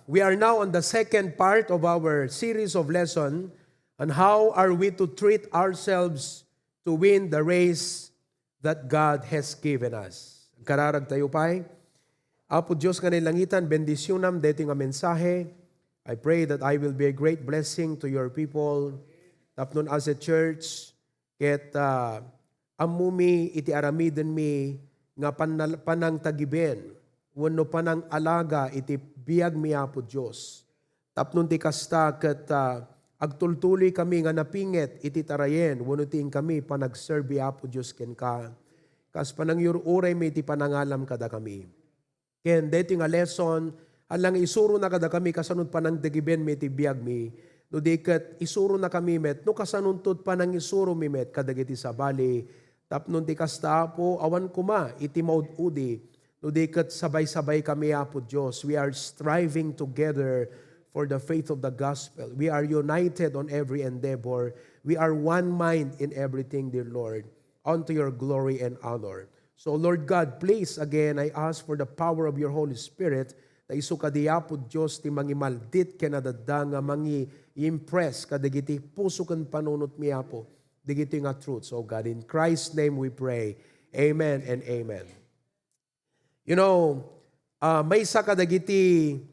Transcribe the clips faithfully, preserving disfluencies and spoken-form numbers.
We are now on the second part of our series of lesson on how are we to treat ourselves to win the race that God has given us. Kararag tayo pay. Apo Dios nga nailangitan, bendisyonam daytoy nga mensahe. I pray that I will be a great blessing to your people. Tapnon as a church, ket, ah, ammomi iti aramidenmi nga pannal-, panangtagiben wenno panangalaga iti biagmi, Apo Dios. Tapnon ti kasta ket, ah, agtultuloykami nga napinget iti tarayen wenno ti inkami panagserbi, Apo Dios, kenka. Kas panangyur-uraymi iti panangalam kadakami. Ken daytoy nga lesson, alang isurona kadakami kasano ti panangtagibenmi iti biagmi, no di ket isuronakami met no kasanonto ti panangisuromi met kadagiti sabali, tapno ti kasta, Apo, awan koma iti maud-udi, no di ket sabay-sabaykami, Apo Dios. We are striving together for the faith of the gospel. We are united on every endeavor. We are one mind in everything, dear Lord, unto your glory and honor. So, Lord God, please, again, I ask for the power of your Holy Spirit, ta isu kadi, Apo Dios, ti mangimaldit ken adda nga mangi-impress kadagiti puso ken panunotmi, Apo, dagiti nga truths, O God. In Christ's name we pray. Amen and amen. You know, ah, maysa kadagiti,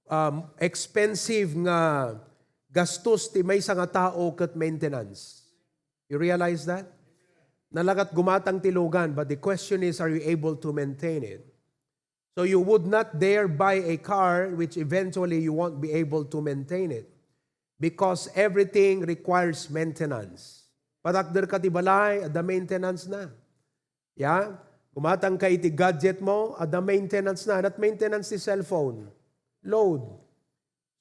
um, expensive nga gastos ti maysa nga tao ket maintenance. You realize that? Nalakat gumatang ti lugan, but the question is, are you able to maintain it? So you would not dare buy a car which eventually you won't be able to maintain it because everything requires maintenance. Patakder ka ti balay, adda maintenance na. Ya? Gumatang ka iti gadget mo, adda maintenance na. Not maintenance ti cellphone. Load.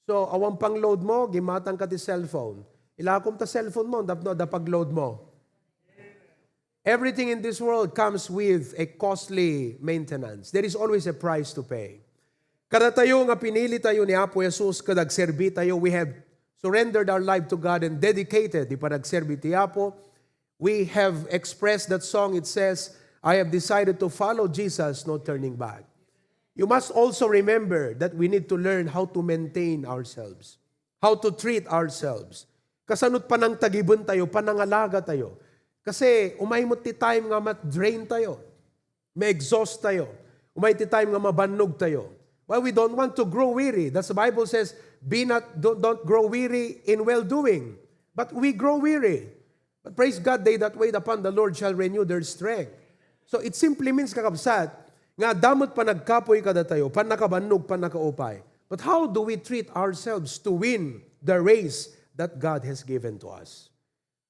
So, awan pang load mo, gimatang ka ti cellphone. Ilakom ta cellphone mo, tapno adda pag-load mo. Everything in this world comes with a costly maintenance. There is always a price to pay. Kadatayo nga pinili tayo ni Apo Jesus ket agserbi tayo, we have surrendered our life to God and dedicated di panagserbi ti Apo. We have expressed that song. It says, "I have decided to follow Jesus, no turning back." You must also remember that we need to learn how to maintain ourselves, how to treat ourselves. Kasano ti panangtagiben tayo, panangalaga tayo. Kasi umay met ti time nga ma-drain tayo, ma-exhaust tayo, umay ti time nga mabannog tayo. Well, we don't want to grow weary. That's the Bible says, "Be not, don't, don't grow weary in well-doing." But we grow weary. But praise God, they that wait upon the Lord shall renew their strength. So it simply means, kakabsat, nga adda met panagkapuy kadatayo, pannakabannog, pannakaupay. But how do we treat ourselves to win the race that God has given to us?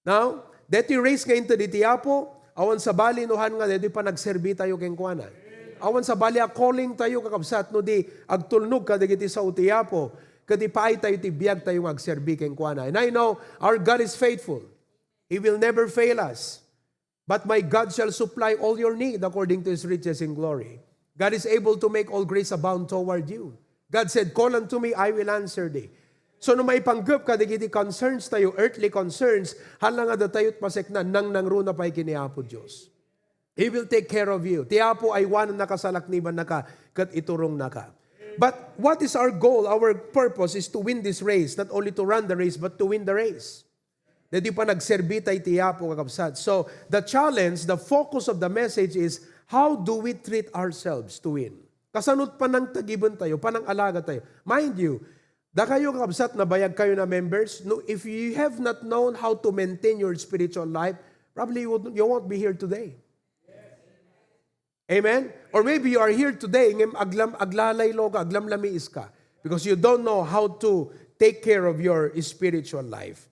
Now, deti race nga inted iti Apo, awan sabali no han nga deti panagserbi tayo kenkuana. Awan sabali a calling tayo, kakabsat, no di agtulnog kadagiti sao ti Apo, ket ipaay tayo ti biag tayo nga agserbi kenkuana. And I know our God is faithful. He will never fail us. "But my God shall supply all your need according to his riches in glory." God is able to make all grace abound toward you. God said, "Call unto me, I will answer thee." So, no maipanggep kadagiti concerns tayo, earthly concerns, hala nga datayo ti masekna, nangnangruna pay ken ni Apo Dios. He will take care of you. Ti Apo aywanannaka, salaknibannaka, ket iturongnaka. But what is our goal? Our purpose is to win this race, not only to run the race, but to win the race. Daytoy panagserbi tayo iti Apo, kakabsat. So, the challenge, the focus of the message is, how do we treat ourselves to win? Kasano ti panangtagiben tayo, panangalaga tayo? Mind you, dakayo, kakabsat, nabayag kayo na members. No, if you have not known how to maintain your spiritual life, probably you won't, you won't be here today. Amen? Or maybe you are here today, ngem aglam-, aglalaylo ka, aglamlamiis ka, because you don't know how to take care of your spiritual life.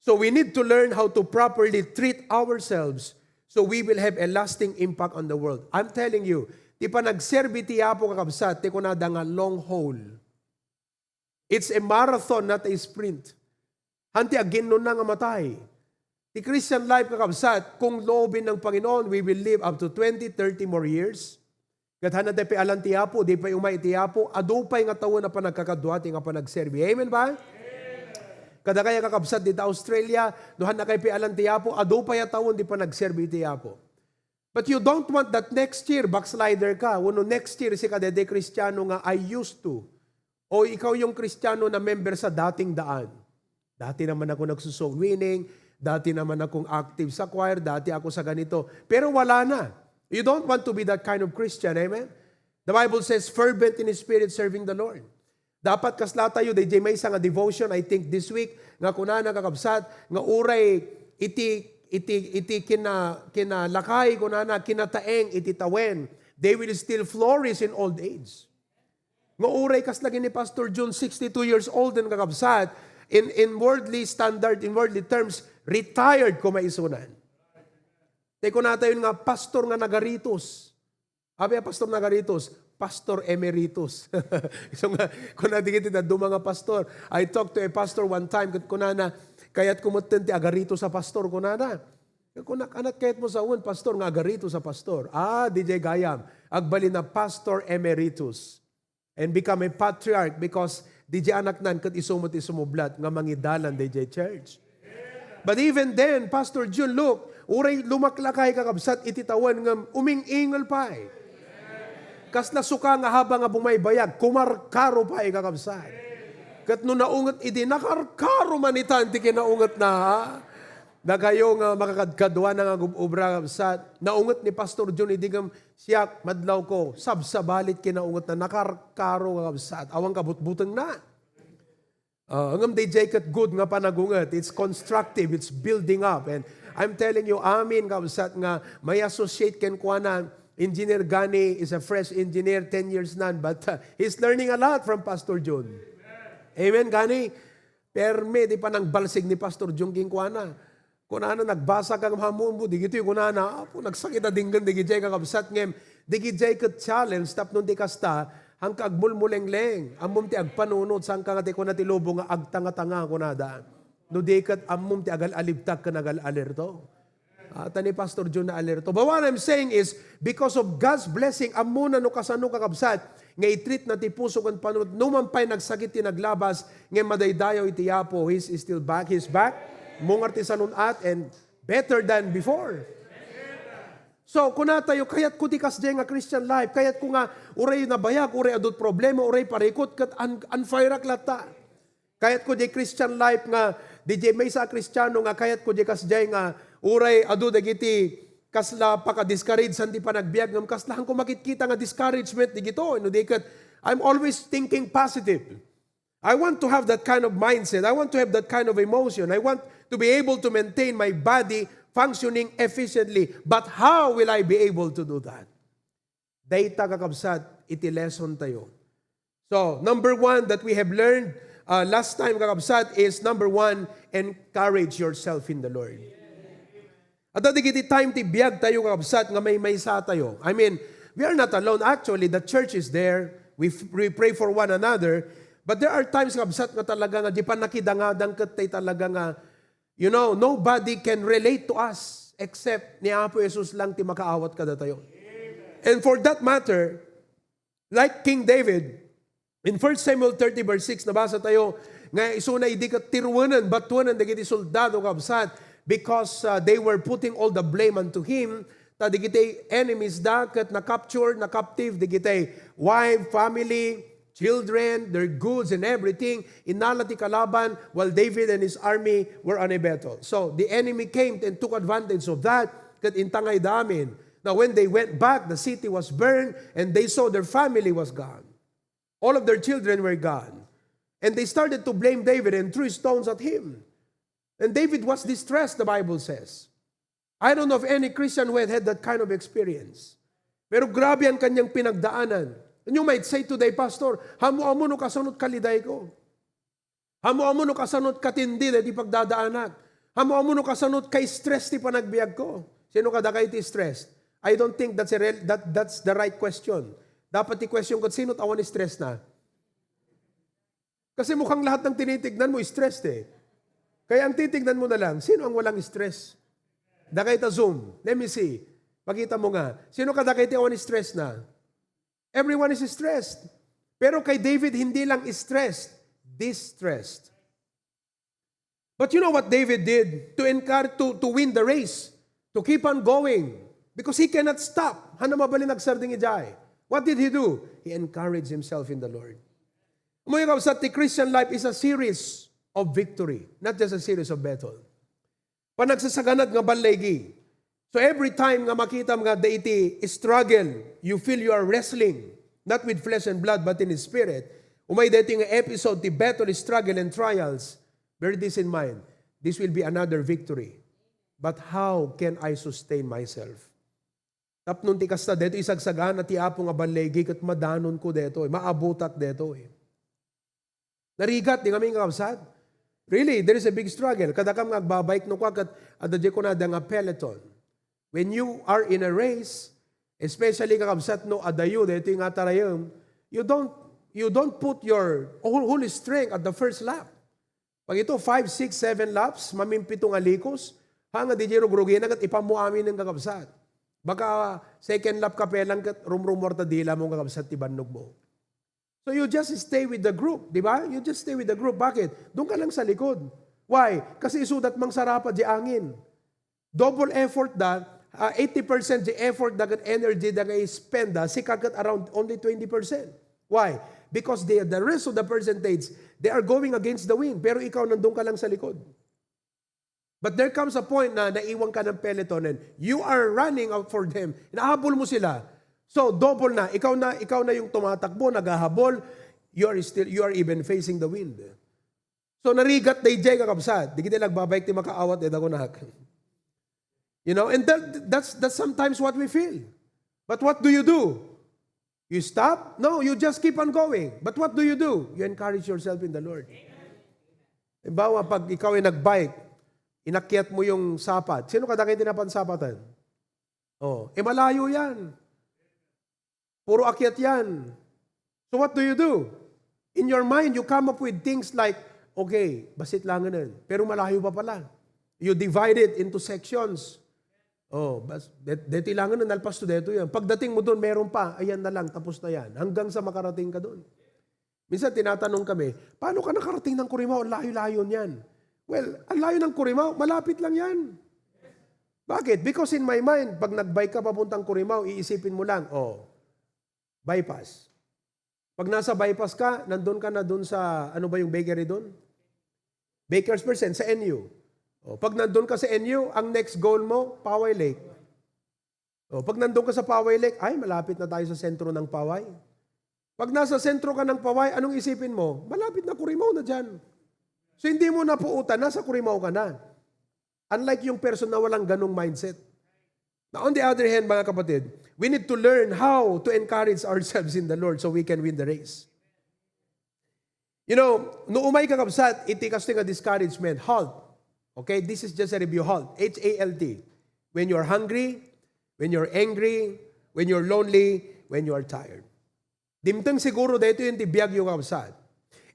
So we need to learn how to properly treat ourselves so we will have a lasting impact on the world. I'm telling you, ti panagserbi ti Apo, kakabsat, ti kunada nga long haul. It's a marathon, not a sprint. Hanti aginnona nga matay. Ti Christian life, kakabsat, kung loobin ng Panginoon, we will live up to twenty, thirty more years. Ket hanna ti pialan ti Apo, di pay umay ti Apo, adu pay nga tawen a panagkakadua ti nga panagserbi. Amen ba? Kadakaya, kakabsat, dita Australia, no hanna kay pialan ti Apo, adu pay a tawen di panagserbi ti Apo. But you don't want that next year, backslider ka, wenno next year, sika dede Kristiano nga, "I used to." O ikaw yung Kristiyano na member sa dating daan. Dati naman ako nagsusoul winning, dati naman akong active sa choir, dati ako sa ganito. Pero wala na. You don't want to be that kind of Christian, amen? The Bible says, "Fervent in spirit, serving the Lord." Dapat kasla tayo, D J, maysa nga devotion, I think, this week, nga kunana, kakabsat, nga uray iti, iti, iti kina-, kinalakay, kunana, kinataeng iti tawen, they will still flourish in old age. Nga uray kas lagi ni Pastor Jun, sixty-two years old, and kakabsat, in, in worldly standard, in worldly terms, retired ko maisunan. Tay kunatayon nga pastor nga nagaritos. Abi a pastor nagaritos, pastor emeritus. So nga, kuna dagiti dadduma nga pastor. I talked to a pastor one time, ket kunana, "Kayatko metten ti agaritos a pastor," kunana. Kuna, "Anat kayatmo sawen, pastor, nga agaritos a pastor?" Ah, D J gayam, agbalin a pastor emeritus. And become a patriarch because D J anaknan ket isu met ti sumublat nga mangidalan D J church. But even then, Pastor Jun, look, uray lumaklakay, kakabsat, iti tawen ngem uming-ingel pay. Kasla suka nga haba nga bumaybayag, kumarkaro pay, kakabsat. Ket no naunget idi, nakarkaro man itan ti kinaungetna, ha? Dakayo nga makakadkaduana nga agub-obra, kakabsat. Naunget ni Pastor Jun idi ngem siak, madlawko, sabsabalit kinaungetna, nakarkaro, kakabsat. Awan kabutbutengna. Ah, ngem D J ket good nga panagunget. It's constructive, it's building up. And I'm telling you, amin, kabsat, nga may associate kenkuana, Engineer Gani is a fresh engineer, ten years nan, but, uh, he's learning a lot from Pastor Jun. Amen, Gani? Permi di panangbalsig ni Pastor Jun kenkuana. Kunana, "Nagbasa ka ngem ammom, di gitoy," kunana. Apo, nagsakit a denggen dagiti kakabsat ngem, dagiti ket challenge tapno di kasta, haanka agmulmulengleng, ammom ti agpanunot, saanka nga ti kuna ti lubong nga agtangatanga, kunada. No di ket ammom ti agal-alibtak ken agal-alerto. Ah, ta ni Pastor Jun na alerto. But what I'm saying is, because of God's blessing, ammona no kasano, kakabsat, nga itreatna ti puso ken panunot, numan pay nagsakit ti naglabas, ngem madaydayaw iti Apo. He's still back. He's back. Mungar ti salun-at and better than before. So, kuna tayo, kayatko ti kasdiay nga Christian life. Kayatko nga uray nabayag, uray adu ti problema, uray parikut, ket un-, unfireak latta. Kayatko di Christian life nga, di di maysa a Kristiano nga kayatko di kasdiay nga uray adu dagiti kasla pakadiscourage ti panagbiag, ngem kasla haanko makitkita nga discouragement digito, no di ket, I'm always thinking positive. I want to have that kind of mindset. I want to have that kind of emotion. I want to be able to maintain my body functioning efficiently. But how will I be able to do that? Dayta, kakabsat, iti lesson tayo. So, number one that we have learned, uh, last time, kakabsat, is number one, encourage yourself in the Lord. Adda dagiti time ti biag tayo, kakabsat, nga maymaysa tayo. I mean, we are not alone. Actually, the church is there. We, f-, we pray for one another. But there are times, kakabsat, nga talaga nga di pannakidangadang ket tay talaga nga, you know, nobody can relate to us except ni Apo Jesus lang ti makaawat kadatayo. And for that matter, like King David, in First Samuel thirty verse six, nabasa tayo nga isuna idi ket tiruenen, batuenen dagiti soldado, kabsat, because, uh, they were putting all the blame onto him. Ta dagiti enemies da ket na-capture, na-captive dagiti wife, family, children, their goods, and everything. Innala ti kalaban while David and his army were on a battle. So, the enemy came and took advantage of that. Ket intangay da amin. Now, when they went back, the city was burned, and they saw their family was gone. All of their children were gone. And they started to blame David and threw stones at him. And David was distressed, the Bible says. I don't know of any Christian who had had that kind of experience. Pero grabe ang kanyang pinagdaanan. And you might say today, "Pastor, ammom no kasano ti kalidayko? Ammom no kasano ti katindi daydi pagdadaanak? Ammom no kasano ti ka-stress ti panagbiagko?" Sino kadakay ti stress? I don't think that's a real, that, that's the right question. Dapat ti question ket sino ti awan stress na? Kasi mukhang lahat ng tinitignan mo, stressed eh. Kaya ang titignan mo na lang, sino ang walang stress? Dakay ta Zoom. Let me see. Pakita mo nga. Sino kadakay ti awan stress na? Everyone is stressed. Pero kay David, hindi lang stressed, distressed. But you know what David did to encourage, to, to win the race, to keep on going? Because he cannot stop. Haanna mabalin agsardeng idiay. What did he do? He encouraged himself in the Lord. Ammoyo, kabsat, the Christian life is a series of victory, not just a series of battle. Panagsasaganad nga balligi. So every time nga makitam nga adda iti struggle, you feel you are wrestling, not with flesh and blood, but in the spirit. Umay daytoy nga episode ti battle, struggle, and trials, bear this in mind. This will be another victory. But how can I sustain myself? Tapno ti kasta, daytoy isagsagana ti Apo nga balligi ket madanonko daytoy, maabutak daytoy. Narigat, di kami nga kabsat? Really, there is a big struggle. Kadakam nga agbabike no kwa ket adda diay kunada nga peloton. When you are in a race, especially, kakabsat, no, adayo, daytoy nga tarayem, you don't, you don't put your whole, whole strength at the first lap. Pag ito, five, six, seven laps, mamimpito nga likos, ha, nga di diay rugrugina ket ipammo amin nga kakabsat. Baka second lap ka pa lang ket rumrumor ta dila mo nga kakabsat ti bannog mo. So you just stay with the group, di ba? You just stay with the group. Bakit? Doon ka lang sa likod. Why? Kasi isudat mang sarapa di angin. Double effort da, ah, eighty percent di effort da ket energy da nga i-spend da, sika ket around only twenty percent. Why? Because they, the rest of the percentage, they are going against the wind. Pero ikaw, nandun ka lang sa likod. But there comes a point na naiwan ka ng peloton and you are running out for them. Inahabol mo sila. So, double na. Ikaw na, ikaw na yung tumatakbo, naghahabol. You are still, you are even facing the wind. So, narigat daydiay, kakabsat. Di kita nagbabike ti makaawat, eh, dakunak. You know, and that, that's, that's sometimes what we feel. But what do you do? You stop? No, you just keep on going. But what do you do? You encourage yourself in the Lord. Halimbawa, pag ikaw ay nagbike, inakyat mo yung sapat. Sino kadagiti napansapatan? Oh, eh, malayo yan. Puro akyat yan. So what do you do? In your mind, you come up with things like, "Okay, basit langanen." Pero malayo pa pala. You divide it into sections. Oh, bas, det, deti langanen, nalpas to deto yan. Pagdating mo doon, meron pa. Ayan na lang, tapos na yan. Hanggang sa makarating ka doon. Minsan tinatanong kami, "Paano ka nakarating ng Curimaw? Ang layo-layo niyan." Well, ang layo ng Curimaw, malapit lang yan. Bakit? Because in my mind, pag nagbike ka papuntang Curimaw, iisipin mo lang, oh, bypass. Pag nasa bypass ka, nandun ka na dun sa, ano ba yung bakery dun? Baker's Percent, sa N U. Oh, pag nandun ka sa N U, ang next goal mo, Paway Lake. Oh, pag nandun ka sa Paway Lake, ay, malapit na tayo sa sentro ng Paway. Pag nasa sentro ka ng Paway, anong isipin mo? Malapit na, Curimaw na dyan. So, hindi mo napuutan, nasa Curimaw ka na. Unlike yung person na walang ganong mindset. Now, on the other hand, mga kapatid, we need to learn how to encourage ourselves in the Lord so we can win the race. You know, no umay, kakabsat, iti kastoy nga discouragement, halt. Okay, this is just a review, halt. H A L T. When you're hungry, when you're angry, when you're lonely, when you are tired. Dimteng siguro daytoy ti biagyo, kakabsat.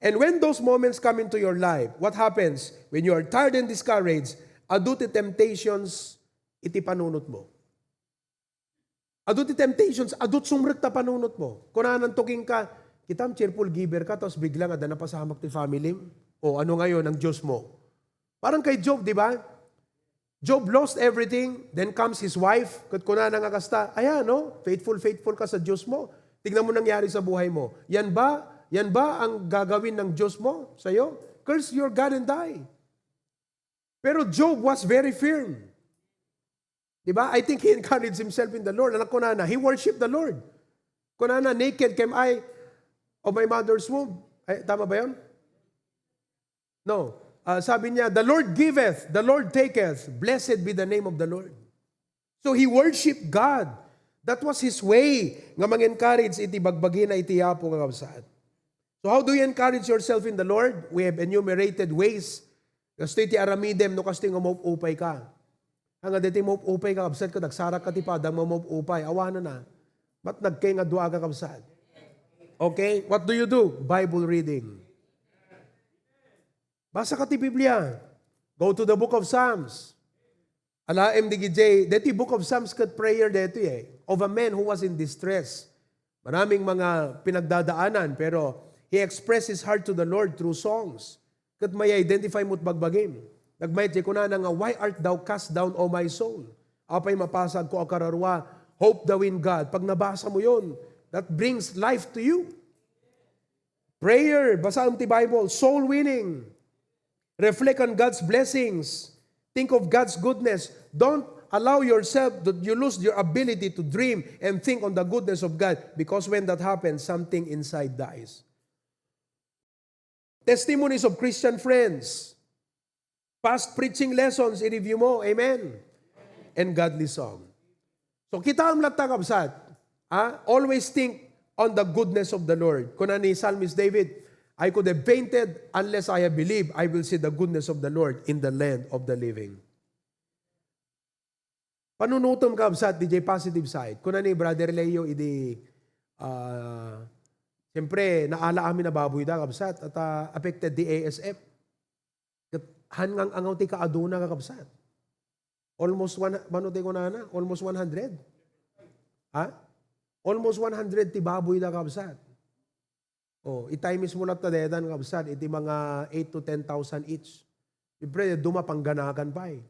And when those moments come into your life, what happens? When you are tired and discouraged, adu ti temptations iti panunot mo. Adu ti temptations, adu ti sumrekta panunot mo. Kunananto kenka, "Kitam, cheerful giver ka, tapos biglang adda napasamak ti family." O, ano ngayon ang Diyos mo? Parang kay Job, di ba? Job lost everything, then comes his wife, ket kunana nga kasta, "Ayan, no? Faithful, faithful ka sa Diyos mo. Tingnan mo nangyari sa buhay mo. Yan ba, yan ba ang gagawin ng Diyos mo sa'yo? Curse your God and die." Pero Job was very firm. Di ba? I think he encouraged himself in the Lord. Anak, kunana, he worshiped the Lord. Kunana, "Naked came I of my mother's womb." Ay, tama ba yun? No. Ah, sabi niya, "The Lord giveth, the Lord taketh. Blessed be the name of the Lord." So he worshiped God. That was his way nga mang-encourage iti bagbagina iti Apo, kakabsat. So how do you encourage yourself in the Lord? We have enumerated ways. Kastoy ti aramidem no kastoy nga maupupay ka. Nga daytoy maupupay ka, kabsat, ket agsarak ka ti padang nga maupupay. Awanen na. Ket nagkay nga dua ka, kabsat. Okay? What do you do? Bible reading. Basa ka ti Biblia. Go to the book of Psalms. Alaem di gijay, daytoy book of Psalms ket prayer daytoy eh, of a man who was in distress. Maraming mga pinagdadaanan, pero he expressed his heart to the Lord through songs. Ket may-identify mo't bagbagim. Nagmayat jay kunana nga, "Why art thou cast down, O my soul?" Apay mapasagko a kararua, hope thou in God. Pag nabasa mo yon, that brings life to you. Prayer, basaem ti Bible, soul winning. Reflect on God's blessings. Think of God's goodness. Don't allow yourself that you lose your ability to dream and think on the goodness of God, because when that happens, something inside dies. Testimonies of Christian friends. Past preaching lessons, i-review mo. Amen? And godly song. So, kitaem latta, kabsat. Ah, always think on the goodness of the Lord. Kuna ni Psalmist David, "I could have fainted unless I have believed I will see the goodness of the Lord in the land of the living." Panunutem, kabsat, diay positive side. Kuna ni Brother Leo idi, ah, siyempre, naala amin a baboyda, kabsat, at, ah, affected ti A S F. Ket han nga ang-angaw ti kaaduna, kakabsat. Almost one, mano ti kunana? Almost one hundred. Ha? Almost one hundred ti baboyda, kakabsat. Oh, i-times mo latta detan, kakabsat, iti mga eight to ten thousand each. Siyempre, duma pangganakan pay.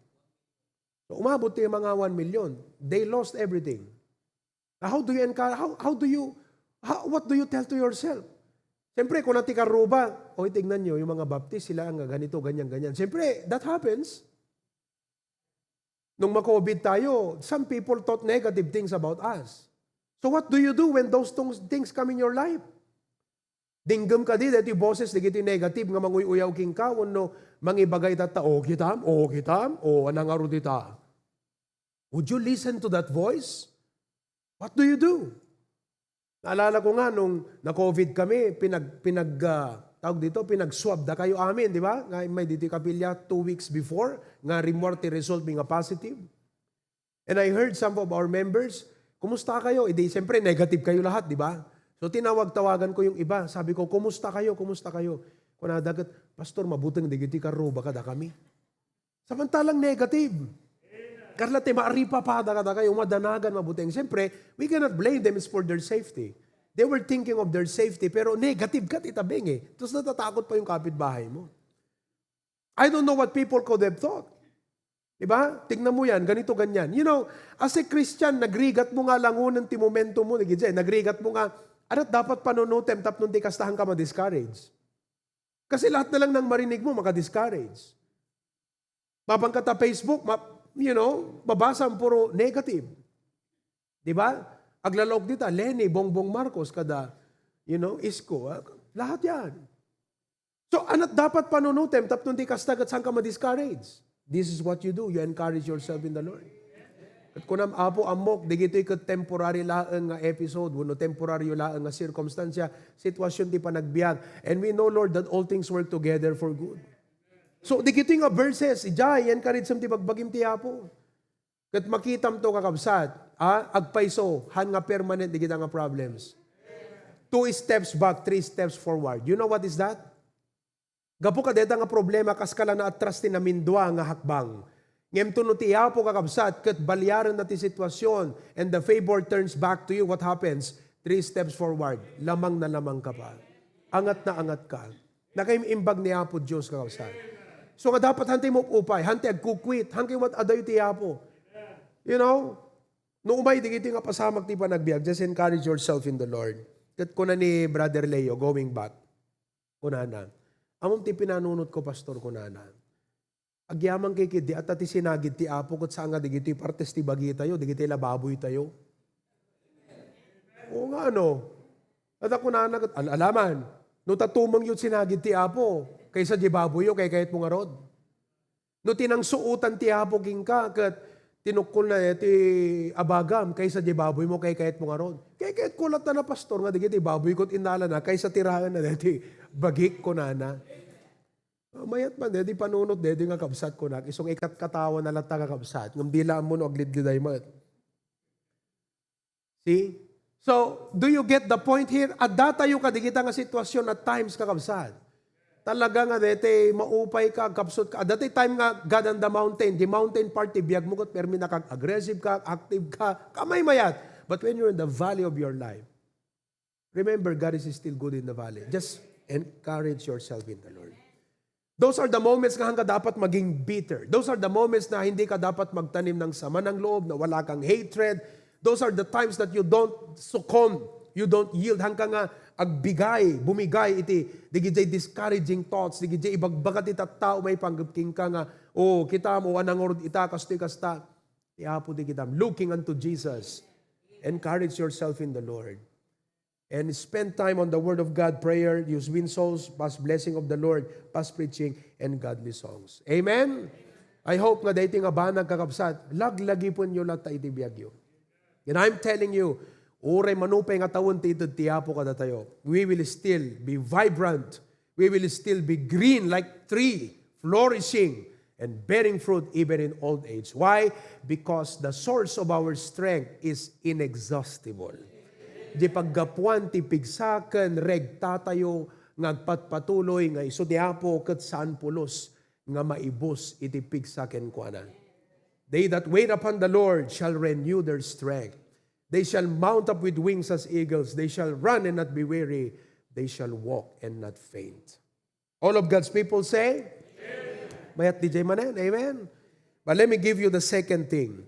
So, umabot ti mga one million. They lost everything. How do you encourage? How, how do you, how, what do you tell to yourself? Siyempre, kuna ti karruba, "Oy, tignan nyo, yung mga Baptist, sila ang ganito, ganyan, ganyan." Siyempre, that happens. Nung ma-COVID tayo, some people thought negative things about us. So what do you do when those things, things come in your life? Dinggem kadi daytoy boses, dagiti negative nga manguy-uyaw kenka, wenno mangibaga ita ta, "O, kitam, o, kitam, o, anang ngarud ita." Would you listen to that voice? What do you do? Naalala ko nga nung na-COVID kami, pinag-, pinag-, ah, tawag dito, pinag-swab da kayo amin, di ba? Nga may dito kapilya two weeks before, nga rimor ti result mi nga positive. And I heard some of our members, "Kumusta kayo?" Hindi, siyempre negative kayo lahat, di ba? So tinawag-tawagan ko yung iba. Sabi ko, "Kumusta kayo? Kumusta kayo?" Kunada ket, "Pastor, mabuteng dagiti karruba kadakami." Samantalang negative. Karla ti maaripapada kadakayo, madanagan, mabuteng. Siyempre, we cannot blame them, it's for their safety. They were thinking of their safety, pero negative ka, ti tabing eh. Tapos natatakot pa yung kapitbahay mo. I don't know what people could have thought. Diba? Tingnan mo yan, ganito, ganyan. You know, as a Christian, nagrigat mo nga langunan ti momento mo, nagidya, nagrigat mo nga, adat dapat panunutem tapno di kastahan ka ma-discourage. Kasi lahat na lang ng marinig mo, maka-discourage. Mapan ka ta Facebook, ma-, you know, mabasa ang puro negative. Di ba? Aglalaok dita, Leni, Bongbong Marcos, kada, you know, Isko. Ah, lahat yan. So, anat dapat panunutem, tapno di kasta ket saan ka ma-discourage. This is what you do. You encourage yourself in the Lord. Ket kunam, "Apo, ammok, digitoy ket temporary laeng nga episode, wenno temporaryo laeng nga sirkumstansya, sitwasyon ti panagbiag. And we know, Lord, that all things work together for good." So, digitoy nga verses, ijay, encourage ti bagbagim ti Apo. Ket makitam to, kakabsat, ah, agpayso, han nga permanent digita nga problems. Two steps back, three steps forward. You know what is that? Gapu kadeta nga problema, kas ka la naatras ti namindua nga hakbang. Ngem tuno ti Apo, kakabsat, ket baliarenna ti sitwasyon, and the favor turns back to you, what happens? Three steps forward. Lamang na lamang ka pa. Angat na angat ka. Nakaimbag ni Apo Dios, kakabsat. So nga dapat hantay mo upay, hantay agkukwit, hantay mo adayo ti Apo. You know, no umay digiti nga pasamak ti panagbiag, just encourage yourself in the Lord. Ket kuna ni Brother Leo, going back, kunana, "Amom ti pinanunot ko, Pastor," kunana. "Agyaman kay kidi, ata ti sinagid ti Apo, ket saan nga digiti partes ti bagitayo, digiti la baboytayo." O nga, ano? Ata kunana ket, al-, alaman, no ta tumengyo sinagid ti Apo, kaysa di baboyyo, kay kayat mo ngarud. No tinangsuotan ti Apo kenka, ket tinukkolna ti abagam, kaysa di baboy mo, kay kayat mo ngarud. Kay kayat ko latta na, Pastor, nga digiti baboy ko, innalana, kaysa tiraenna deti bagik, kunana. Mayat man, deti panunot, deti nga kabsat ko na, isu nga ikatkatawan na latta nga kabsat, ngem dila ammo no aglidliday met. See? So, do you get the point here? Adda tayo kadigita nga sitwasyon at times, kakabsat. Talaga nga, dete, maupay ka, agkapsut ka. Adda tay time nga, God on the mountain, the mountain part, ti biag mo, ket permi na kag aggressive ka, active ka, kamaymayat. But when you're in the valley of your life, remember, God is still good in the valley. Just encourage yourself in the Lord. Those are the moments nga hangka dapat maging bitter. Those are the moments na hindi ka dapat magtanim ng sama ng loob, na wala kang hatred. Those are the times that you don't succumb, you don't yield. Hangka nga agbigay, bumigay iti, digidiay discouraging thoughts, digidiay ibagbaga ti tattao maipanggep kenka nga, "Oh, kitam, oh, anangurod ita, kastoy kasta." Ti Apo ti kitam. Looking unto Jesus. Encourage yourself in the Lord. And spend time on the Word of God, prayer, you win souls, past blessing of the Lord, past preaching, and godly songs. Amen? I hope nga daytoy nga banag, kakabsat, laglagipenyo latta iti biagyo. And I'm telling you, uray manupay nga tawen ti ited ti Apo kadatayo, we will still be vibrant. We will still be green like tree, flourishing and bearing fruit even in old age. Why? Because the source of our strength is inexhaustible. Di paggapuan ti pigsa ken regtatayo nga agpatpatuloy nga isu ti Apo ket saan pulos nga maibus iti pigsa kenkuana. They that wait upon the Lord shall renew their strength. They shall mount up with wings as eagles. They shall run and not be weary. They shall walk and not faint. All of God's people say? Mayat diay manen. Amen? But let me give you the second thing.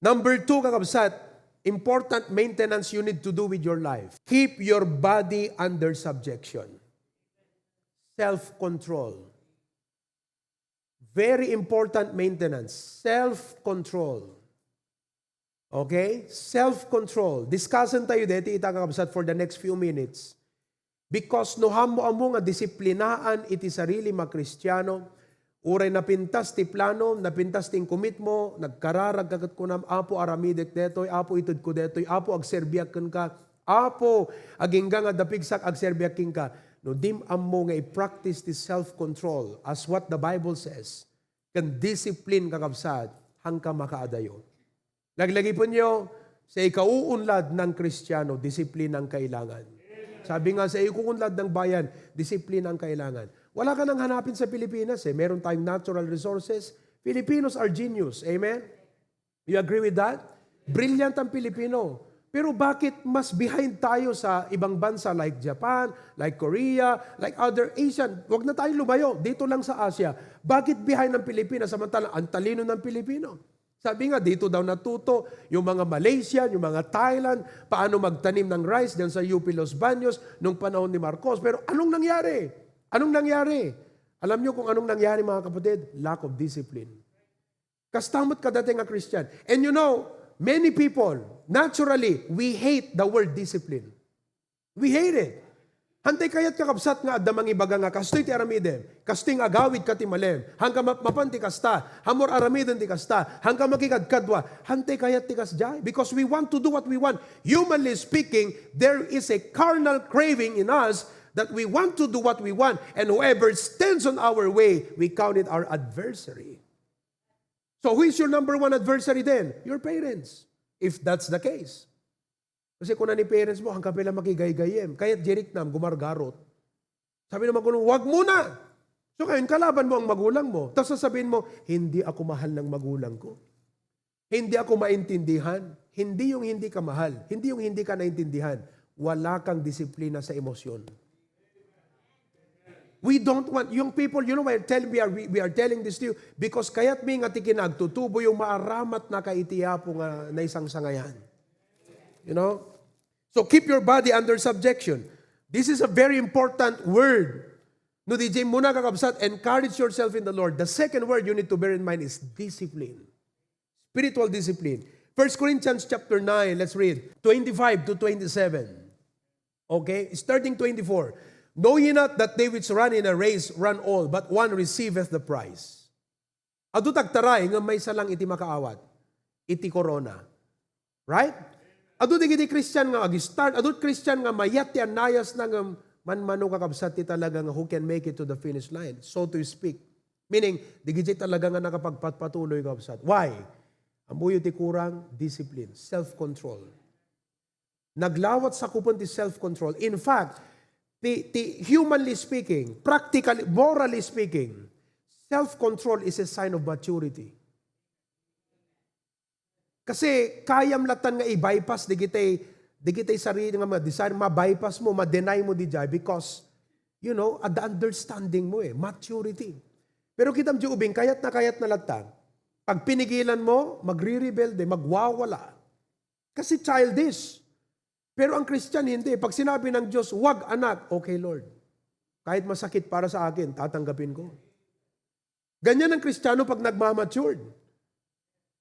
Number two, kakabsat, important maintenance you need to do with your life. Keep your body under subjection. Self-control. Very important maintenance. Self-control. Okay? Self-control. Discussentayo deti ita, kakabsat, for the next few minutes. Because no ammo-ammo nga disiplinaan iti sarili nga Kristiano, uray napintas ti plano, napintas ti inkomitmo, nagkararag ka ket kunam, "Apo, aramidek detoy, Apo, itedko detoy, Apo, agserbiak kenka, Apo, agingga nga adda pigsak, agserbiak kenka." No dim ammo nga i-practice ti self-control, as what the Bible says, ken discipline, kakabsat, haanka makaadayo. Laglagipenyo, sa ikauunlad nga Kristiano, disiplina ang kailangan. Sabi nga, sa ikauunlad nga bayan, disiplina ang kailangan. Wala ka nang hanapin sa Pilipinas eh. Meron tayong natural resources. Filipinos are genius. Amen? You agree with that? Brilliant ang Pilipino. Pero bakit mas behind tayo sa ibang bansa like Japan, like Korea, like other Asian? Huwag na tayo lumayo. Dito lang sa Asia. Bakit behind ang Pilipinas? Samantala, ang talino ng Pilipino. Sabi nga, dito daw natuto yung mga Malaysian, yung mga Thailand, paano magtanim ng rice dyan sa U P Los Baños nung panahon ni Marcos. Pero anong nangyari? Anong nangyari? Alam niyo kung anong nangyari, mga kapatid? Lack of discipline. Kasta met kadatayo nga Christian. And you know, many people, naturally, we hate the word discipline. We hate it. Haantay kayat, kakabsat, nga adda mangibaga nga, "Kastoy ti aramidem, kastoy nga agawid ka ti malem, haanka map-, mapan ti kasta, ammom aramiden ti kasta, haanka makikadkadua." Haantay kayat ti kasdiay, because we want to do what we want. Humanly speaking, there is a carnal craving in us that we want to do what we want, and whoever stands on our way, we count it our adversary. So who is your number one adversary then? Your parents, if that's the case. Kasi kuna ni parents mo, "Haanka pay la makigaygayyem." Kayat diay riknam, gumargarot. Sabi ng magulang, "Huwag muna." So ngayon, kalaban mo ang magulang mo. Tapos sasabihin mo, "Hindi ako mahal ng magulang ko. Hindi ako maintindihan." Hindi yung hindi ka mahal. Hindi yung hindi ka naintindihan. Wala kang disiplina sa emosyon. We don't want, young people, you know, we are telling, we are, we, we are telling this to you because kayatmi nga ti kinagtutuboyo, maaramatnaka iti Apo nga naisangsangayan. You know? So keep your body under subjection. This is a very important word. No, diay muna, kakabsat, encourage yourself in the Lord. The second word you need to bear in mind is discipline. Spiritual discipline. First Corinthians chapter nine, let's read twenty-five to twenty-seven. Okay? Starting twenty-four. "Know ye not that they which run in a race run all, but one receiveth the prize?" Adu ti agtaray nga maysa lang iti makaawat iti korona. Right? Adu dagiti Christian nga ag-start, adu Christian nga mayat ti annayasna nga manmano, kakabsat, ti talaga nga who can make it to the finish line, so to speak. Meaning, dagiti talaga nga nakapagpatpatuloy, kakabsat. Why? Ammoyo ti kurang, discipline, self-control. Naglawat sakupen ti self-control. In fact, ti, ti humanly speaking, practically, morally speaking, self-control is a sign of maturity. Kasi kayam latan nga i-bypass digitay, digitay sarili nga mga desire, ma-bypass mo, ma-deny mo diay because, you know, at the understanding mo eh, maturity. Pero kitam diay ubing, kayat na kayat na latan. Pag pinigilan mo, magre-rebelde, magwawala. Kasi childish. Pero ang Christian, hindi. Pag sinabi ng Diyos, "Wag, anak," "Okay, Lord. Kahit masakit para sa akin, tatanggapin ko." Ganyan ang Kristiyano pag nagmamatured.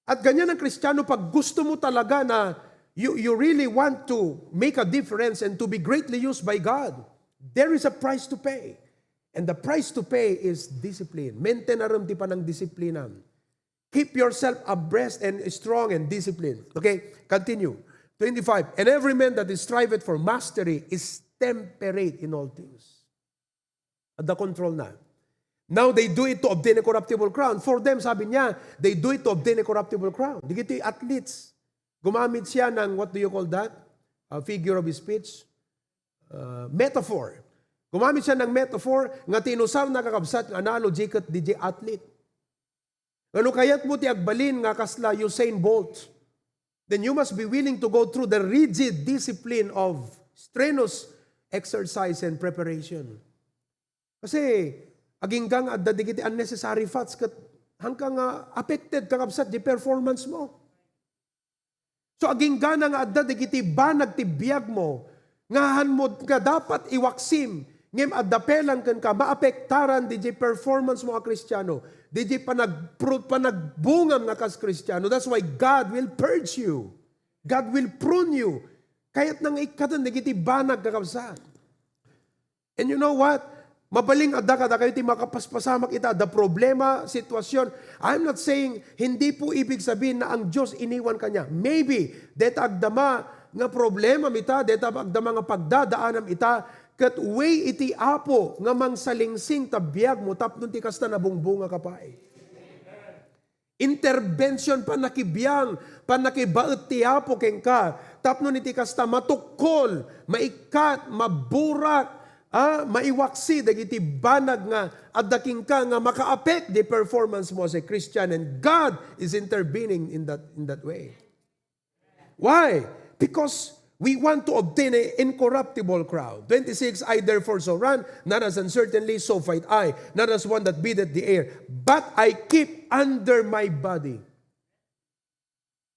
At ganyan ang Kristiyano pag gusto mo talaga na you, you really want to make a difference and to be greatly used by God. There is a price to pay. And the price to pay is discipline. Maintain aram ti panangdisiplina. Keep yourself abreast and strong and disciplined. Okay, continue. Twenty-five, "And every man that striveth for mastery is temperate in all things." Adda control na. "Now they do it to obtain a corruptible crown." For them, sabi niya, they do it to obtain a corruptible crown. Dagiti athletes, gumamit siya ng, what do you call that? A figure of speech? Uh, metaphor. Gumamit siya ng metaphor nga ti inusarna, kakabsat, nga analogy ket D J athlete. Ngano kayatmo ti agbalin nga kasla Usain Bolt? Then you must be willing to go through the rigid discipline of strenuous exercise and preparation. Kasi agingga nga adda dagiti unnecessary fats ket hangka nga affected, kakabsat, di performance mo. So, aginggana nga adda dagiti banag ti biag mo, nga hanmo nga dapat iwaksim, ngem adda pelang kenka, maapektaran didiay performance mo a Kristiano, didiay panagpro-, panagbungam nga kas Kristiano. That's why God will purge you. God will prune you. Kayat nang ikkaten dagiti banag, kakabsat. And you know what? Mabalin adda kadakayo ti makapaspasamak ita adda problema, sitwasyon. I'm not saying hindi po ibig sabihin na ang Diyos iniwan ka niya. Maybe, deta agdama nga problema ita, deta agdama nga pagdadaanam ita, ket way iti Apo nga mangsalingsing ta biag mo tapno ti kasta nabungbunga ka pay. Intervention, pannakibiang, pannakibaet ti Apo kenka. Tapno iti kasta, matukkol, maikkat, maburak, ah, maiwaksi dagiti banag nga adda kenka nga makaapek di performance mo as a Christian. And God is intervening in that, in that way. Why? Because we want to obtain an incorruptible crown. Twenty-six, "I therefore so run, not as uncertainly, so fight I, not as one that beateth the air, but I keep under my body.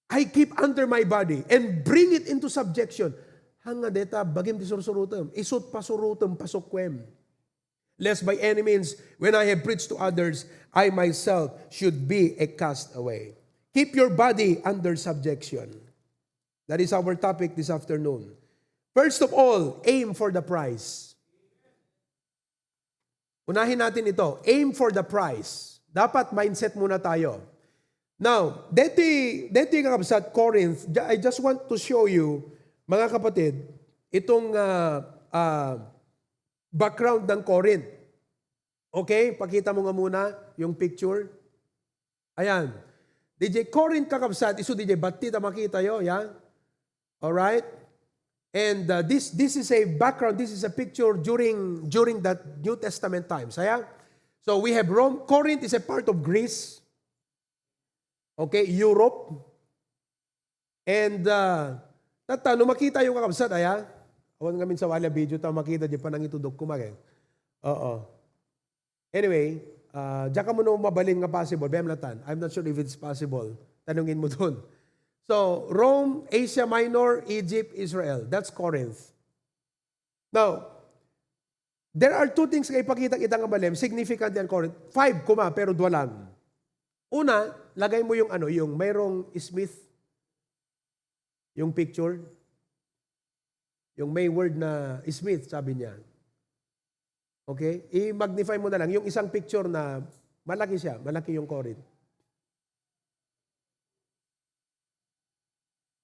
I keep under my body and bring it into subjection." Hanga deta, bagim ti sursurutem. Isut pasurutem, pasukuem. "Lest by any means, when I have preached to others, I myself should be a castaway." Keep your body under subjection. That is our topic this afternoon. First of all, aim for the prize. Unahin natin ito. Aim for the prize. Dapat mindset muna tayo. Now, deti, deti nga kabsat, Corinth, ju-, I just want to show you, mga kapatid, itong, ah, ah, background ng Corinth. Okay? Pakita mo nga muna yung picture. Ayan. Didiay Corinth, kakabsat, isu didiay bati ta makita yo, yan. All right? And, uh, this, this is a background, this is a picture during, during that New Testament times. Ayan. So we have Rome. Corinth is a part of Greece. Okay, Europe. And, uh, tatta, no makita yo, kakabsat, aya? Awan ngamin sa wala video ta makita di panangitudok ko, mage. Oo. Anyway, uh, diyan ka muna mabalin nga possible. Bem latan. I'm not sure if it's possible. Tanungin mo doon. So, Rome, Asia Minor, Egypt, Israel. That's Corinth. Now, there are two things nga ipakita kita nga balem, significant yan, Corinth. Five kuma, pero dua lang. Una, lagay mo yung ano, yung mayroong Smith, yung picture. Yung may word na Smith, sabi niya. Okay? I-magnify mo na lang. Yung isang picture na malaki siya, malaki yung Corinth.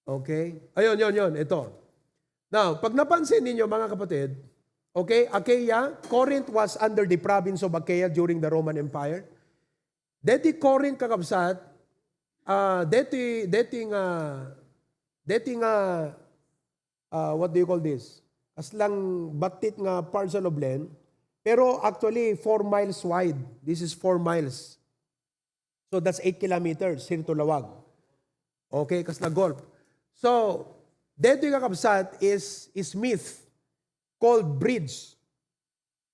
Okay? Ayun, yun, yun. Ito. Now, pag napansin ninyo, mga kapatid, okay, Achaia, Corinth was under the province of Achaia during the Roman Empire. Deti Corinth, kakabsat, ah, deti, deti nga, deti nga, ah, what do you call this? Kaslang batit nga parcel of land. Pero actually, four miles wide. This is four miles. So that's eight kilometers, here to Lawag. Okay, kasla gulf. So, detoy, kakabsat, is, is Smith, called bridge.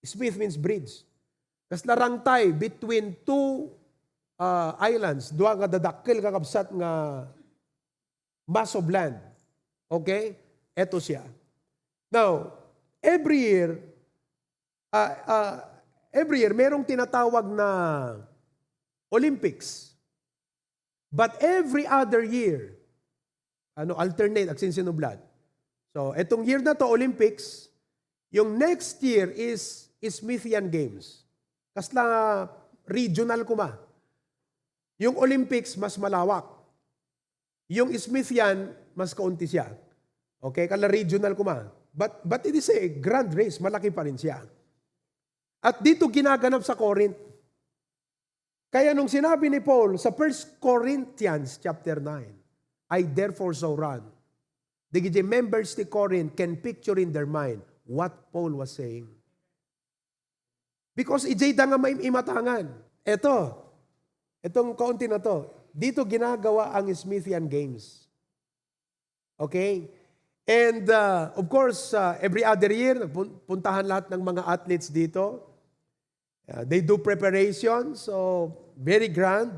Smith means bridge. Kasla rangtay between two, uh, islands, dua nga dadakkel, kakabsat, nga mass of land. Okay? Eto siya. Now, every year, ah, ah, every year, merong tinatawag na Olympics. But every other year, ano, alternate, agsinsinublad. So, etong year na to, Olympics, yung next year is Isthmian Games. Kasla regional kuma. Yung Olympics, mas malawak. Yung Isthmian, mas kaunti siya. Okay, kala regional kuma. But, but it is a grand race, malaki pa rin siya. At dito ginaganap sa Corinth. Kaya nung sinabi ni Paul sa First Corinthians chapter nine, "I therefore so run." Dagiti members ti Corinth can picture in their mind what Paul was saying. Because ijay da nga maim-imatangan. Eto, etong kaunti na to, dito ginagawa ang Isthmian Games. Okay? And, uh, of course, uh, every other year, nagpun-, puntahan lahat ng mga athletes dito. Uh, they do preparation, so very grand.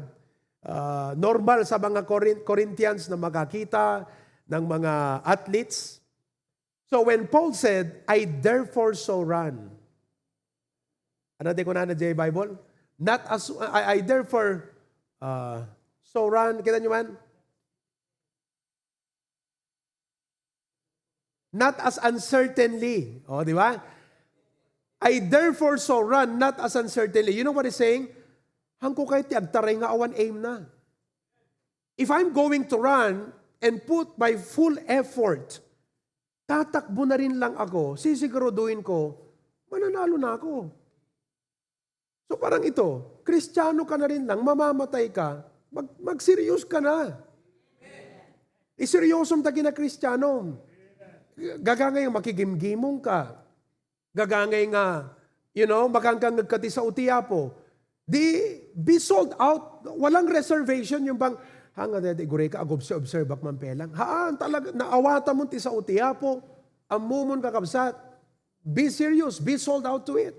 Uh, normal sa mga Corin-, Corinthians na makakita ng mga athletes. So when Paul said, "I therefore so run," ano di ko na na Bible? "Not as, I, I therefore, uh, so run," kita nyo man? "Not as uncertainly." O, di ba? "I therefore so run, not as uncertainly." You know what he's saying? Hangko kay ti agtaray nga awan aim na. If I'm going to run and put my full effort, tatakbo na rin lang ako, sisiguraduhin ko, mananalo na ako. So parang ito, Kristiyano ka na rin lang, mamamatay ka, mag-, magseryos ka na. Iseryosom ta kina Kristiyano. Gagangay nga makigimgimong ka. Gagangay nga, you know, makangkangeg ka ti sao ti Apo. Di, be sold out. Walang reservation yung bang, ha, nga, di, gureka, agobse-, observe ak man pelang. Haan, talaga, naawatan mo ti sao ti Apo. Ammomon, kakabsat. Be serious. Be sold out to it.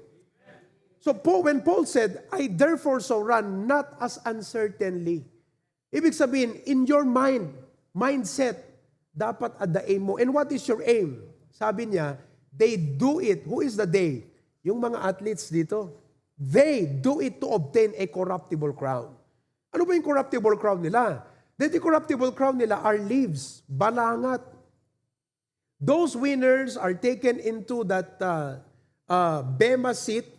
So Paul, when Paul said, "I therefore so run, not as uncertainly." Ibig sabihin, in your mind, mindset, dapat adda aim mo. And what is your aim? Sabi niya, "They do it." Who is the they? Yung mga athletes dito. "They do it to obtain a corruptible crown." Ano ba yung corruptible crown nila? Dati corruptible crown nila are leaves, balangat. Those winners are taken into that, uh, uh, bema seat,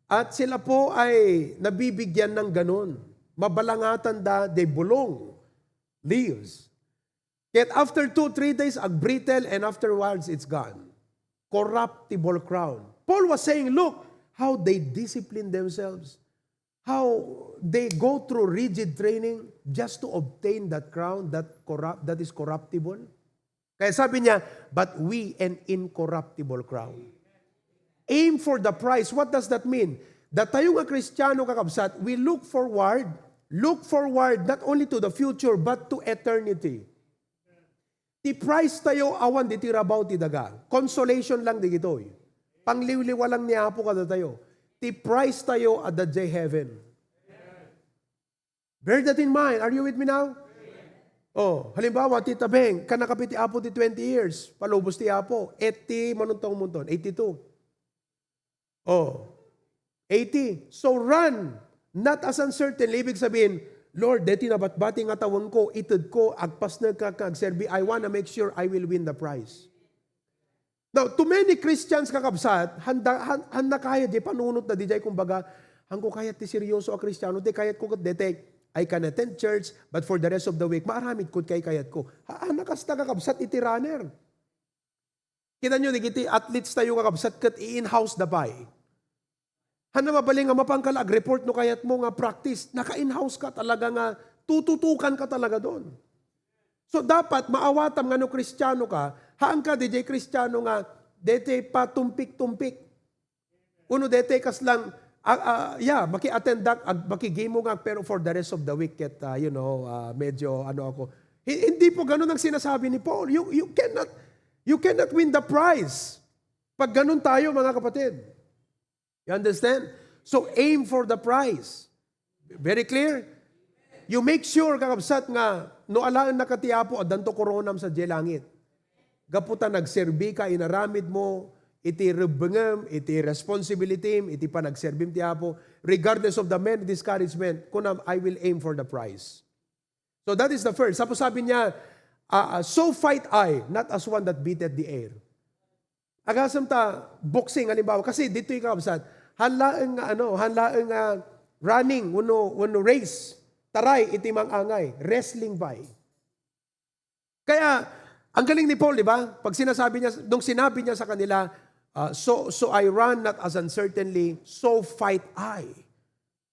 at sila po ay nabibigyan ng ganun. Mabalangatan da, they bulong, leaves. Yet after two, three days, agbrittle, and afterwards, it's gone. Corruptible crown. Paul was saying, "Look how they discipline themselves." How they go through rigid training just to obtain that crown that corrupt, that is corruptible. Kaya sabi niya, "But we an incorruptible crown." Aim for the prize. What does that mean? Datayo nga Kristiyano, kakabsat, we look forward, look forward not only to the future but to eternity. Ti prize tayo awan diti rabaw ti daga. Consolation lang digitoy. Pangliwliwa lang ni Apo kadatayo. Ti prize tayo adda jay heaven. Bear that in mind. Are you with me now? Oh, halimbawa, Tita Beng, kannaka pay ti Apo ti twenty years. Palubos ti Apo. Eighty, manuntong munton. Eighty-two. Oh, eighty. So run, not as uncertainly. Ibig sabihin, "Lord, deti nabatbati nga tawenko, itedko, agpasnekka, agserbi. I wanna make sure I will win the prize." Now, to many Christians, kakabsat, handa, han-, handa kaya di panunot na di jay, kumbaga, "Hangko kayat ti seryoso a Kristiano, ti kayatko ket deti, I can attend church, but for the rest of the week, maaramid ko kay kayatko." Ha, handa kasta, kakabsat, iti runner. Kita nyo, digiti athletes tayo, kakabsat, ket i-in-house da pay. Handa mabalin nga mapanka la ag-report no kayat mo nga practice, naka-in-house ka talaga nga, tututukan ka talaga doon. So, dapat maawatam nga no Kristiano ka, haan ka, di jay Kristiano nga, dete patumpik-tumpik. Uno dete kaslang, ah, ah, yeah, maki-attend ak, ag-, makigimong ak, pero for the rest of the week, ket, ah, you know, ah, medyo ano ako. Hi-, hindi po ganun ang sinasabi ni Paul. You, you cannot, you cannot win the prize. Pag ganun tayo, mga kapatid. You understand? So aim for the prize. Very clear? You make sure, kakabsat, nga no alaen na ka ti Apo, addanto koronam sa di langit. Gapu ta nagserbi ka, inaramid mo iti rebbengem, iti responsibility, iti panagserbim ti Apo, regardless of the many discouragement, kunam, "I will aim for the prize." So that is the first. Tapos sabi niya, ah, ah, "So fight I, not as one that beateth the air." Agasem ta boxing, halimbawa, kasi ditoy kakabsat, hanlaeng nga ano, hanlaeng nga running, wenno, wenno race, taray iti mang-angay, wrestling pay. Kaya, ang galing ni Paul, di ba? Pag sinasabi niya, nung sinabi niya sa kanila, ah, "So, so I run not as uncertainly, so fight I,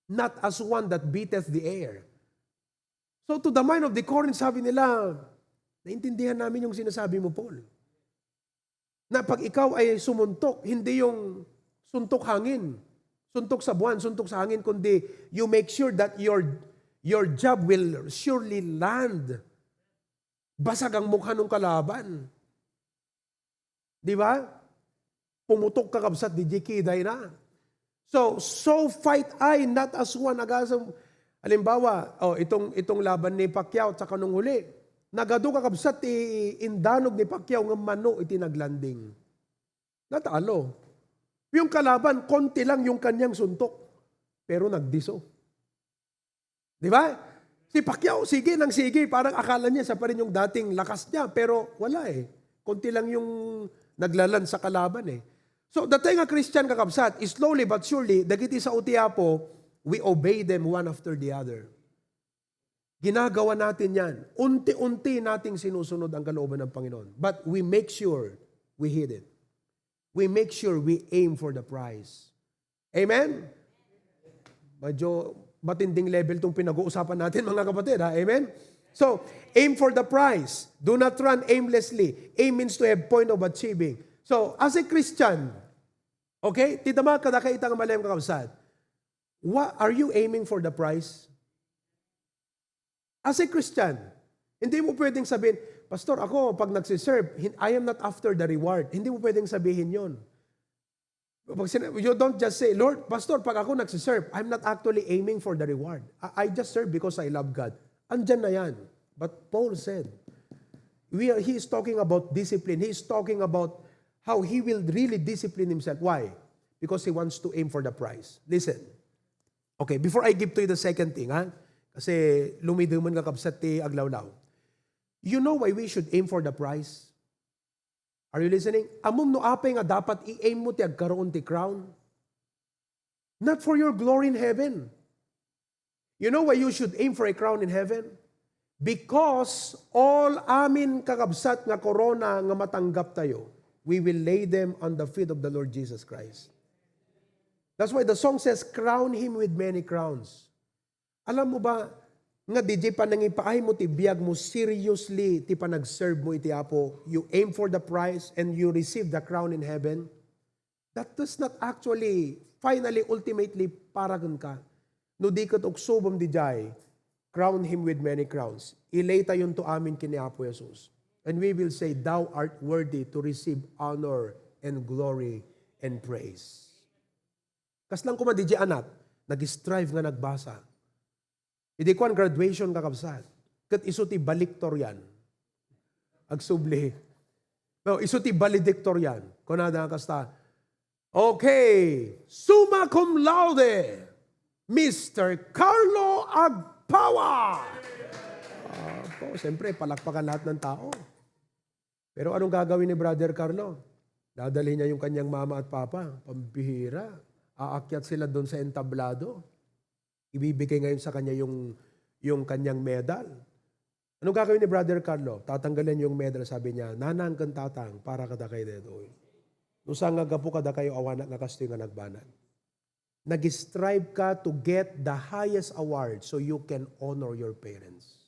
not as one that beateth the air." So to the mind of the Corinth, sabi nila, "Naintindihan namin yung sinasabi mo, Paul. Na pag ikaw ay sumuntok, hindi yung suntok hangin, suntok sa buwan, suntok sa hangin, kundi you make sure that your, your jab will surely land." Basag ang mukha ng kalaban. Di ba? Pumutok, kakabsat, di kiday na. So, "So fight I, not as one." Agasem, halimbawa, oh, itong, itong laban ni Pacquiao at saka nung huli, nagadu, kakabsat, ti indanog ni Pacquiao nga mano iti naglanding. Natalo. Yung kalaban, konti lang yung kanyang suntok. Pero nagdiso. Di ba? Si Pacquiao, sige nang sige. Parang akala niya siya pa rin yung dating lakas niya. Pero wala eh. Konti lang yung naglalan sa kalaban eh. So, datay nga Christian, kakabsat, slowly but surely, dagiti sao ti Apo, we obey them one after the other. Ginagawa natin yan. Unti-unti nating sinusunod ang kalooban ng Panginoon. But we make sure we hit it. We make sure we aim for the prize. Amen? Medyo matinding level tong pinag-uusapan natin, mga kapatid, ha? Amen? So, aim for the prize. Do not run aimlessly. Aim means to have point of achieving. So, as a Christian, okay, ti dama kadakayo ita nga malem, kakabsat. What, are you aiming for the prize? As a Christian, hindi mo pwedeng sabihin, "Pastor, ako, pag nagsiserve, hin-, I am not after the reward." Hindi mo pwedeng sabihin yon. Pag sina-, you don't just say, "Lord, Pastor, pag ako nagsiserve, I'm not actually aiming for the reward. I, I just serve because I love God." Andyan na yan. But Paul said, we are, he is talking about discipline. He is talking about how he will really discipline himself. Why? Because he wants to aim for the prize. Listen. Okay, before I give to you the second thing, ha? Kasi lumidemen, kakabsat, ti aglawlaw. You know why we should aim for the prize? Are you listening? Ammom no apay nga dapat i-aim mo ti agkaroon ti crown? Not for your glory in heaven. You know why you should aim for a crown in heaven? Because all amin, kakabsat, nga korona nga matanggap tayo, we will lay them on the feet of the Lord Jesus Christ. That's why the song says, "Crown him with many crowns." Alam mo ba nga diay panangipaay mo ti biag mo, seriously ti panagserve mo iti Apo, you aim for the prize and you receive the crown in heaven? That does not actually, finally, ultimately, para kenka. No di ket uksubem diay, crown him with many crowns. Ilay tayonto amin ken ni Apo Jesus. And we will say, "Thou art worthy to receive honor and glory and praise." Kasla koma diay anak, nag-strive nga nagbasa. Idi kuan graduation, kakabsat. Ket isu ti valedictorian. Agsubli. No, isu ti valedictorian. Kunada kasta, "Okay, summa cum laude, Mister Carlo Agpawa." Ah, po, siyempre, palakpakan lahat ng tao. Pero anong gagawin ni Brother Carlo? Dadalhin niya yung kanyang mama at papa. Pambihira. Aakyat sila doon sa entablado. Ibibigay ngayon sa kanya yung, yung kanyang medal. Anong gagawin ni Brother Carlo? Tatanggalan yung medal, sabi niya, "Nanang ken tatang, para kadakayo daytoy. No saan nga gapu kadakayo awanak nga kastoy nga nagbanag." Nag-strive ka to get the highest award so you can honor your parents.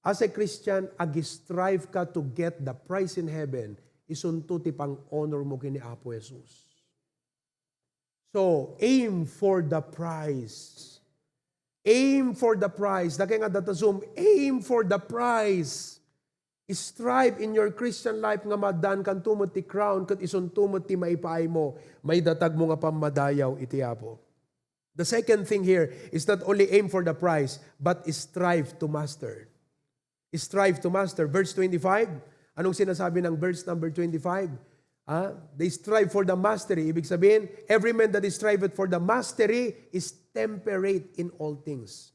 As a Christian, ag-strive ka to get the prize in heaven, isunto ti pang-honor mo ken ni Apo Jesus. So, aim for the prize. Aim for the prize. Dakay nga adda ta Zoom, aim for the prize. Strive in your Christian life nga maaddaankanto met ti crown ket isunto met ti maipaay mo, maidatag mo nga pammadayaw iti Apo. The second thing here is not only aim for the prize, but strive to master. Strive to master. Verse twenty-five, Anong sinasabi ng verse number twenty-five? Ah, they strive for the mastery. Ibig sabihin, every man that striveth for the mastery is temperate in all things.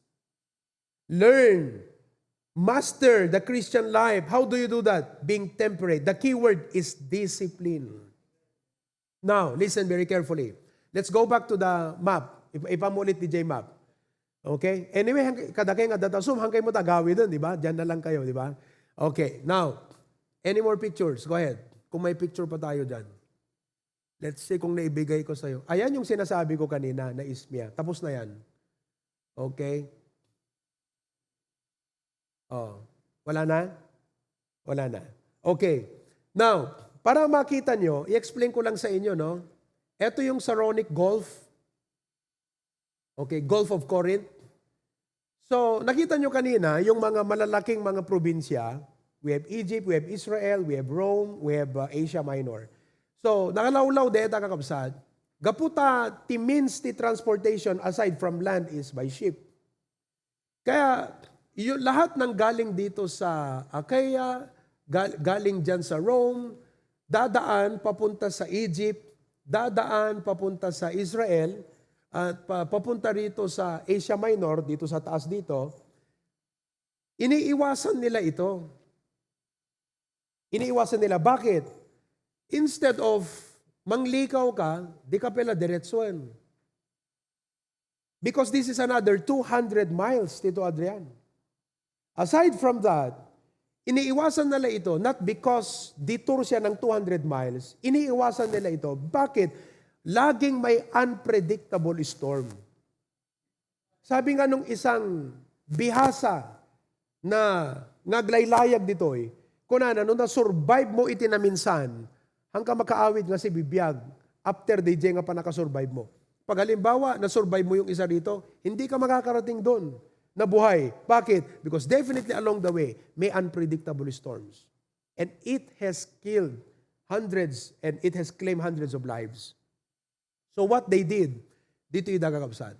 Learn, master the Christian life. How do you do that? Being temperate. The key word is discipline. Now, listen very carefully. Let's go back to the map. Ip-, ipamulit ni J map. Okay? Anyway, hang-, kadakay nga datasum, hangkay mo tagawi dun, di ba? Diyan na lang kayo, di ba? Okay, now, any more pictures? Go ahead. Kung may picture pa tayo dyan. Let's see kung naibigay ko sa'yo. Ayan yung sinasabi ko kanina na ismia. Tapos na yan. Okay? Oh, wala na? Wala na. Okay. Now, para makita nyo, i-explain ko lang sa inyo, no? Ito yung Saronic Gulf. Okay, Gulf of Corinth. So, nakita nyo kanina yung mga malalaking mga probinsya. We have Egypt, we have Israel, we have Rome, we have, uh, Asia Minor. So, nakalawlaw deta, kakabsat. Gapu ta ti means ti transportation aside from land is by ship. Kaya, yu-, lahat ng galing dito sa Achaia, gal-, galing dyan sa Rome, dadaan papunta sa Egypt, dadaan papunta sa Israel, at pa-, papunta rito sa Asia Minor, dito sa taas dito, iniiwasan nila ito. Iniiwasan nila. Bakit? Instead of manglikaw ka, di ka pala diretsuen. Because this is another two hundred miles, Tito Adrian. Aside from that, iniiwasan nila ito, not because detour siya ng two hundred miles, iniiwasan nila ito. Bakit? Laging may unpredictable storm. Sabi nga nung isang bihasa na ngaglaylayag ditoy, kunana, "No na-survive mo iti naminsan, hangka makaawid nga sibibiag after D J nga panakasurvive mo." Pag halimbawa, na-survive mo yung isa dito, hindi ka makakarating doon na buhay. Bakit? Because definitely along the way, may unpredictable storms. And it has killed hundreds and it has claimed hundreds of lives. So what they did, ditoy da, kakabsat.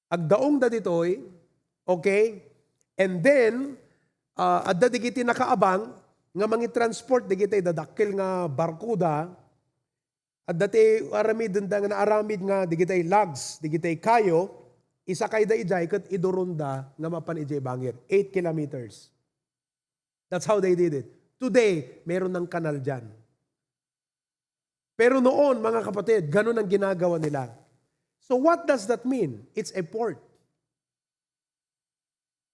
Agdaong da ditoy, okay? And then, ah, adda digiti nakaabang nga mangitransport digitay dadakkel nga barko da. Adda ti aramidenda nga naaramid nga digitay logs, digitay kayo, isakay da idiay ket iduron da nga mapan idiay bangir, eight kilometers. That's how they did it. Today, meron ng kanal dyan. Pero noon, mga kapatid, ganun ang ginagawa nila. So what does that mean? It's a port.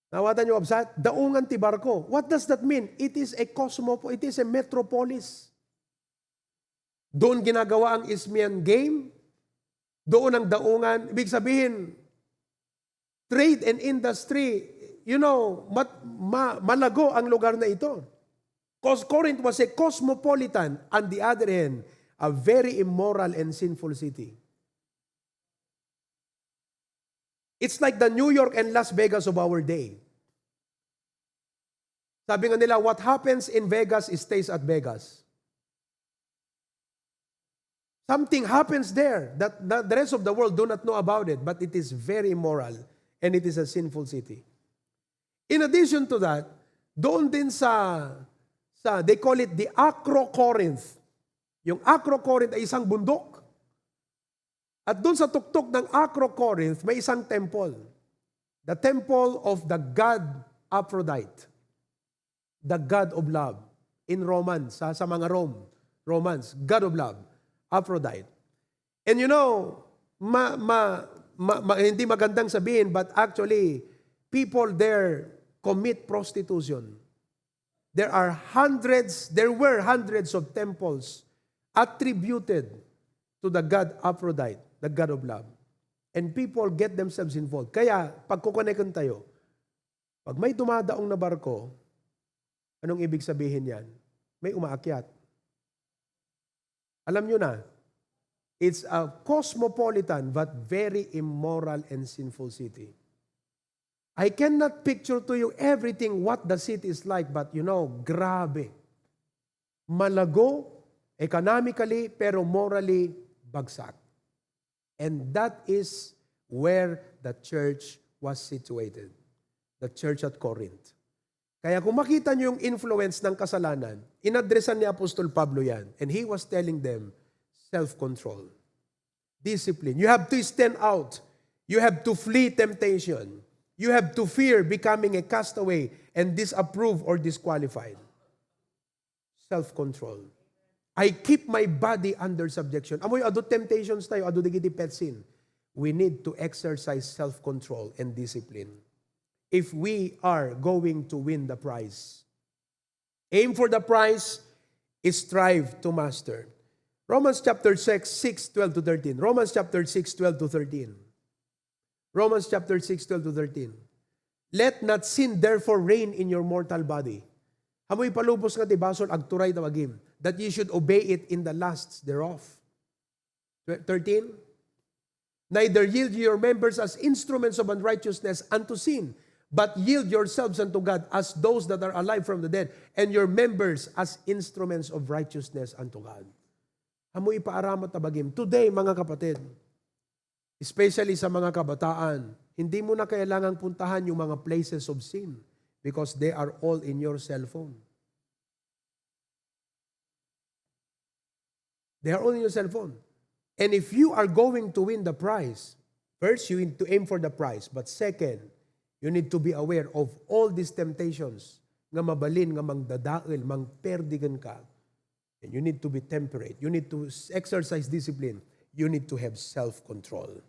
Nawatan niyo, kabsat? Daungan ti barko. What does that mean? It is a cosmopo-, it is a metropolis. Doon ginagawa ang Isthmian Game. Doon ang daungan. Ibig sabihin, trade and industry, you know, mat-, ma-, malago ang lugar na ito. 'Cause Corinth was a cosmopolitan, on the other hand, a very immoral and sinful city. It's like the New York and Las Vegas of our day. Sabi nga nila, "What happens in Vegas stays at Vegas." Something happens there that, that the rest of the world do not know about it, but it is very immoral and it is a sinful city. In addition to that, doon din sa, sa, they call it the Acro Corinth. Yung Acro Corinth ay isang bundok. At doon sa tuktok ng Acro Corinth, may isang temple. The temple of the god Aphrodite. The god of love. In Romans, sa, sa mga Rome, Romans, god of love, Aphrodite. And you know, ma-, ma-, ma-, ma-, hindi magandang sabihin, but actually, people there commit prostitution. There are hundreds, there were hundreds of temples attributed to the god Aphrodite, the god of love. And people get themselves involved. Kaya, pagkukonekon tayo, pag may dumadaong na barko, anong ibig sabihin yan? May umaakyat. Alam nyo na, it's a cosmopolitan but very immoral and sinful city. I cannot picture to you everything what the city is like, but you know, grabe. Malago, economically, pero morally, bagsak. And that is where the church was situated. The church at Corinth. Kaya kung makita niyo yung influence ng kasalanan, inadresan ni Apostol Pablo yan. And he was telling them, self-control. Discipline. You have to stand out. You have to flee temptation. You have to fear becoming a castaway and disapproved or disqualified. Self-control. I keep my body under subjection. Amoy adu temptations tayo, adu dagiti petsin. We need to exercise self-control and discipline if we are going to win the prize. Aim for the prize, strive to master. Romans chapter six, six, twelve to thirteen. Romans chapter six, twelve to thirteen. Romans chapter six, twelve to thirteen. Let not sin therefore reign in your mortal body. Amoy palubos nga ti basol, agturay ta bagim, that you should obey it in the lusts thereof. Tw-, thirteen. Neither yield your members as instruments of unrighteousness unto sin, but yield yourselves unto God as those that are alive from the dead, and your members as instruments of righteousness unto God. Amoy ipaaramat ta bagim. Today, mga kapatid, especially sa mga kabataan, hindi mo na kailangang puntahan yung mga places of sin because they are all in your cellphone. They are all in your cellphone. And if you are going to win the prize, first, you need to aim for the prize. But second, you need to be aware of all these temptations nga mabalin nga mangdadael, mangperdi kenka. And you need to be temperate. You need to s-, exercise discipline. You need to have self-control.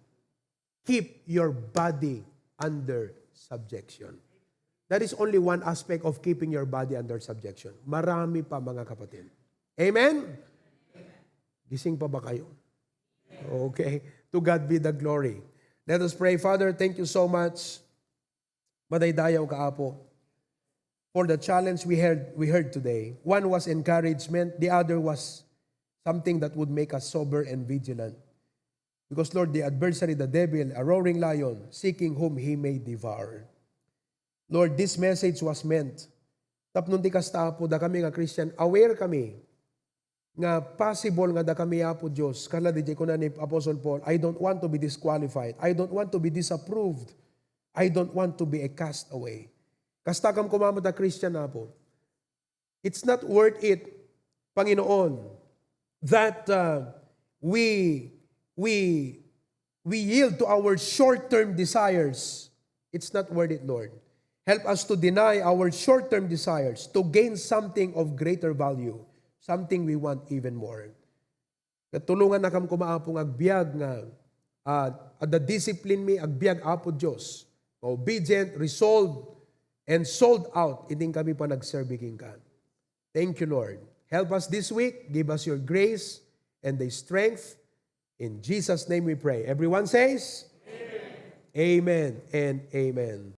Keep your body under subjection. That is only one aspect of keeping your body under subjection. Marami pa, mga kapatid. Amen? Gising pa ba kayo? Okay. To God be the glory. Let us pray. Father, thank you so much. Madaydayaw ka, Apo, for the challenge we heard, we heard today. One was encouragement. The other was something that would make us sober and vigilant. Because, Lord, the adversary, the devil, a roaring lion, seeking whom he may devour. Lord, this message was meant tapno ti kasta, Apo, dakami nga Christian, aware kami nga possible nga dakami, Apo Dios, kala di kuna ni Apostle Paul, "I don't want to be disqualified. I don't want to be disapproved. I don't want to be a castaway." Kasta kam koma met a Christian, Apo. It's not worth it, Panginoon, that, uh, we, we, we yield to our short-term desires. It's not worth it, Lord. Help us to deny our short-term desires to gain something of greater value, something we want even more. Ket tulongannakam koma, Apo, nga agbiag nga, ah, adda discipline mi, agbiag, Apo Dios, nga obedient, resolved, and sold out iti inkami panagserbi kenka. Thank you, Lord. Help us this week. Give us your grace and the strength. In Jesus' name we pray. Everyone says, amen and amen.